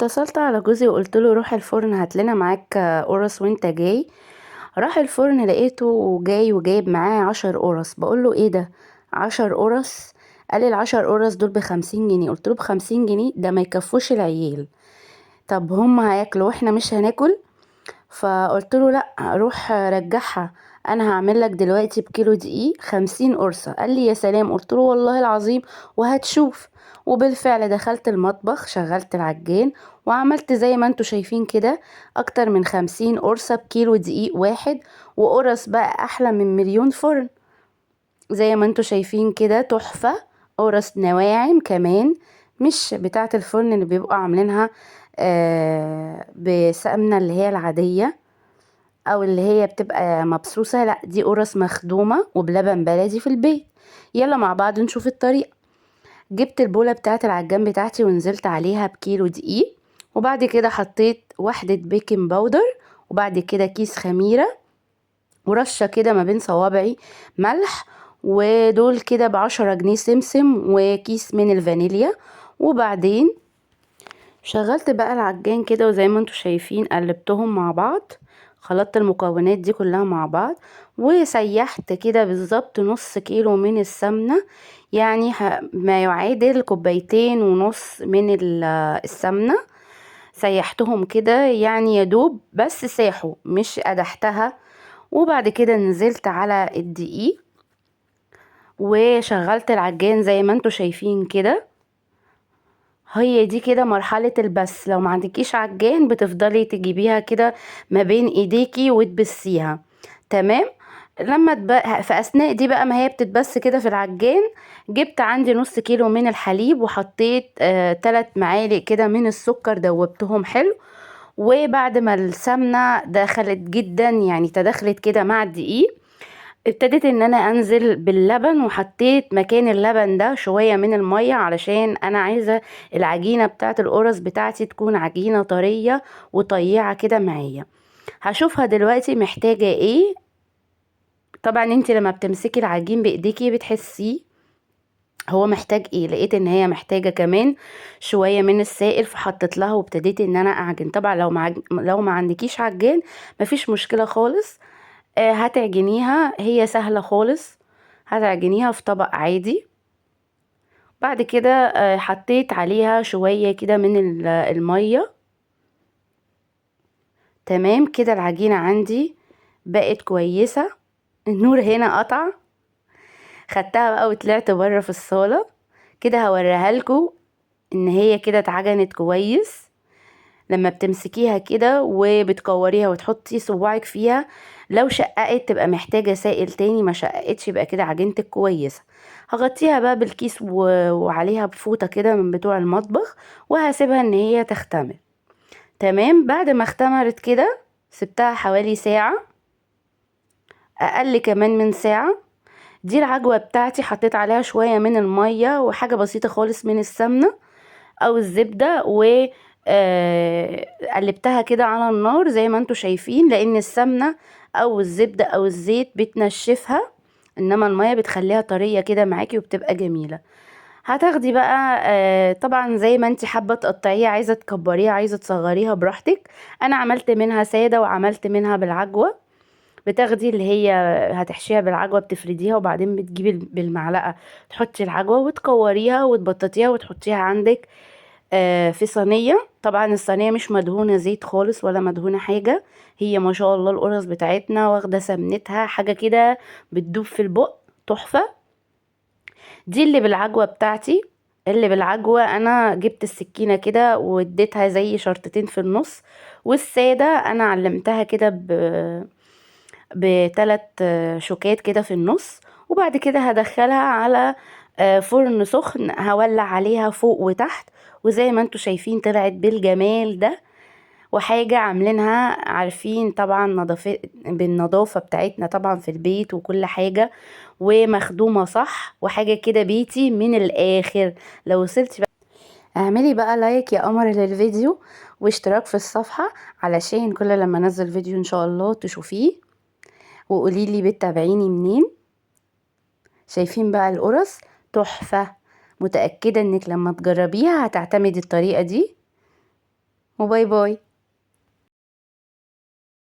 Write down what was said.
اتصلت على جوزي وقلت له روح الفرن هات لنا معاك قرص وانت جاي. راح الفرن لقيته جاي وجايب معاه 10 قرص. بقول له ايه ده 10 قرص؟ قال لي ال10 قرص دول ب50 جنيه. قلت له ب50 جنيه؟ ده ما يكفوش العيال، طب هم هياكلوا واحنا مش هناكل؟ فقلت له لا روح رجعها، انا هعمل لك دلوقتي بكيلو دقيق 50 قرصة. قال لي يا سلام. قلت له والله العظيم وهتشوف. وبالفعل دخلت المطبخ، شغلت العجين وعملت زي ما انتوا شايفين كده اكتر من 50 قرصة بكيلو دقيق واحد، وقرص بقى احلى من مليون فرن زي ما انتوا شايفين كده، تحفة. قرص نواعم كمان، مش بتاعة الفرن اللي بيبقوا عاملينها بسمنة اللي هي العادية او اللي هي بتبقى مبسوسة، لا دي قرص مخدومة وبلبن بلدي في البيت. يلا مع بعض نشوف الطريقة. جبت البولة بتاعة العجان بتاعتي ونزلت عليها بكيلو دقيق، وبعد كده حطيت واحدة baking powder، وبعد كده كيس خميرة، ورشة كده ما بين صوابعي ملح، ودول كده ب10 جنيه سمسم، وكيس من الفانيليا. وبعدين شغلت بقى العجان كده، وزي ما انتوا شايفين قلبتهم مع بعض، خلطت المكونات دي كلها مع بعض، وسيحت كده بالظبط نص كيلو من السمنة، يعني ما يعادل كوبايتين ونص من السمنة. سيحتهم كده يعني يدوب بس ساحوا، مش قدحتها. وبعد كده نزلت على الدقيق وشغلت العجان زي ما انتوا شايفين كده. هي دي كده مرحلة البس. لو ما عندكيش عجان بتفضلي تجيبيها كده ما بين ايديكي وتبسيها، تمام. لما في اثناء دي بقى ما هي بتتبس كده في العجان، جبت عندي نص كيلو من الحليب وحطيت 3 معالق كده من السكر، دوبتهم حلو. وبعد ما السمنة دخلت جدا يعني تدخلت كده مع الدقيق، ابتديت ان انا انزل باللبن، وحطيت مكان اللبن ده شوية من المية علشان انا عايزة العجينة بتاعت القرص بتاعتي تكون عجينة طرية وطيعة كده معايا. هشوفها دلوقتي محتاجة ايه. طبعا انت لما بتمسكي العجين بايديكي بتحسيه هو محتاج ايه. لقيت ان هي محتاجة كمان شوية من السائل، فحطيت لها وابتديت ان انا اعجن. طبعا لو ما عندكيش عجان مفيش مشكلة خالص، هتعجنيها، هي سهلة خالص، هتعجنيها في طبق عادي. بعد كده حطيت عليها شوية كده من المية. تمام كده العجينة عندي بقت كويسة. النور هنا قطع، خدتها بقى وطلعت بره في الصالة كده هوريها لكم ان هي كده اتعجنت كويس. لما بتمسكيها كده وبتكوريها وتحطي صباعك فيها، لو شققت تبقى محتاجة سائل تاني، ما شققتش يبقى كده عجينتك كويسة. هغطيها بقى بالكيس وعليها بفوطة كده من بتوع المطبخ، وهسيبها ان هي تختمر. تمام. بعد ما اختمرت كده سبتها حوالي ساعة، اقل كمان من ساعة. دي العجوة بتاعتي، حطيت عليها شوية من المية وحاجة بسيطة خالص من السمنة او الزبدة، و قلبتها كده على النار زي ما انتوا شايفين، لان السمنة او الزبدة او الزيت بتنشفها، انما المية بتخليها طرية كده معاكي وبتبقى جميلة. هتاخدي بقى طبعا زي ما انت حابة تقطعيها، عايزة تكبريها عايزة تصغريها براحتك. انا عملت منها سادة وعملت منها بالعجوة. بتاخدي اللي هي هتحشيها بالعجوة، بتفرديها وبعدين بتجيبي بالمعلقة تحطي العجوة وتكوريها وتبططيها وتحطيها عندك في صينية. طبعا الصينية مش مدهونة زيت خالص ولا مدهونة حاجة، هي ما شاء الله القرص بتاعتنا واخدة سمنتها، حاجة كده بتدوب في البق، تحفة. دي اللي بالعجوة بتاعتي. اللي بالعجوة انا جبت السكينة كده واديتها زي شرطتين في النص، والسادة انا علمتها كده بتلات شوكات كده في النص. وبعد كده هدخلها على فرن سخن، هولع عليها فوق وتحت، وزي ما انتوا شايفين طلعت بالجمال ده. وحاجة عاملينها عارفين طبعا بالنظافة بتاعتنا طبعا في البيت وكل حاجة، ومخدومة صح، وحاجة كده بيتي من الآخر. لو وصلتي بقى اعملي بقى لايك يا قمر للفيديو واشتراك في الصفحة علشان كل لما انزل فيديو ان شاء الله تشوفيه، وقولي لي بتتابعيني منين. شايفين بقى القرص تحفة، متأكدة انك لما تجربيها هتعتمدي الطريقة دي. و bye bye.